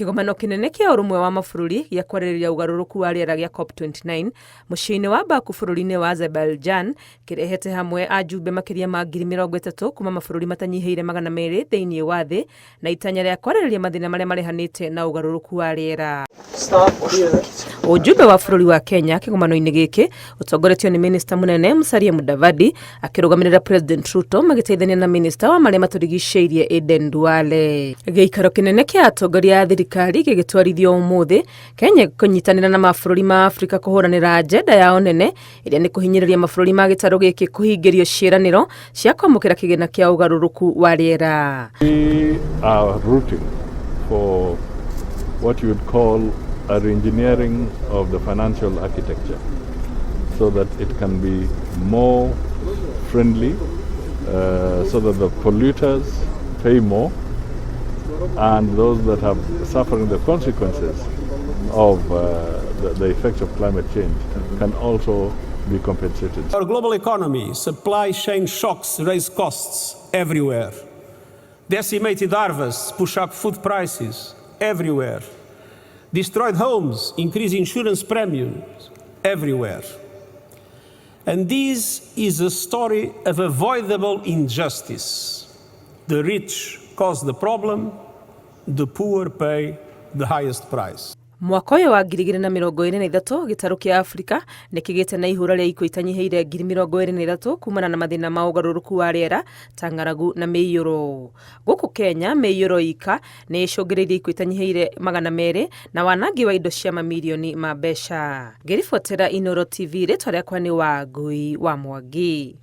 Kĩgomano kĩnene kĩa Ũrũmwe wa Mabũrũri gĩa kwarĩrĩria ũgarũrũku wa rĩera gĩa COP29 mũciĩ-inĩ wa Baku bũrũri-inĩ wa Azerbaijan kĩrehete hamwe ajumbe makĩria ma 30,000 kuma mabũrũri matanyihĩire 200 thĩinĩ wa thĩ na itanya rĩa kwarĩrĩria mathĩna marĩa marehanĩte na ũgarũrũku wa rĩera. Ũjumbe wa bũrũri wa Kenya kĩgomano-inĩ gĩkĩ ũtongoretio nĩ minista mũnene Musalia Mudavadi akĩrũgamĩrĩra President Ruto magĩteithania na minista wa marĩa matũrigicĩirie Aden Duale. Gĩikaro kĩnene kĩa atongoria a thirikari gĩgĩtwarithio ũmũthĩ Kenya kũnyitanĩra na mabũrũri ma Afrika kũhũranĩra agenda yao nene ĩrĩa nĩ kũhinyĩrĩria mabũrũri ma gĩtarũ gĩkĩ kũhingĩrio ciĩranĩro cia kwamũkĩra kĩgĩna kĩa ũgarũrũku wa rĩera. We are rooting for what you would call a reengineering of the financial architecture so that it can be more friendly, so that the polluters pay more and those that are suffering the consequences of the effects of climate change can also be compensated. Our global economy, supply chain shocks raise costs everywhere. Decimated harvests push up food prices everywhere. Destroyed homes increase insurance premiums everywhere. And this is a story of avoidable injustice. The rich cause the problem, the poor pay the highest price. Mwaka ũyũ wa 2023 gĩtarũ kĩa Afrika nĩ kĩgĩte na ihũra rĩa ikuũ itanyihĩire 23,000 kumana na mathĩna ma ũgarũrũku wa rĩera ta ng'aragu na mĩiyũro. Gũkũ Kenya mĩiyũro ika nĩ ĩcũngĩrĩirie ikuũ itanyihĩire 200 na wanangi wa indo cia mamirioni ma mbeca. Ngĩribotera Inooro TV rĩtwa rĩakwa nĩ Wangui wa Mwangi.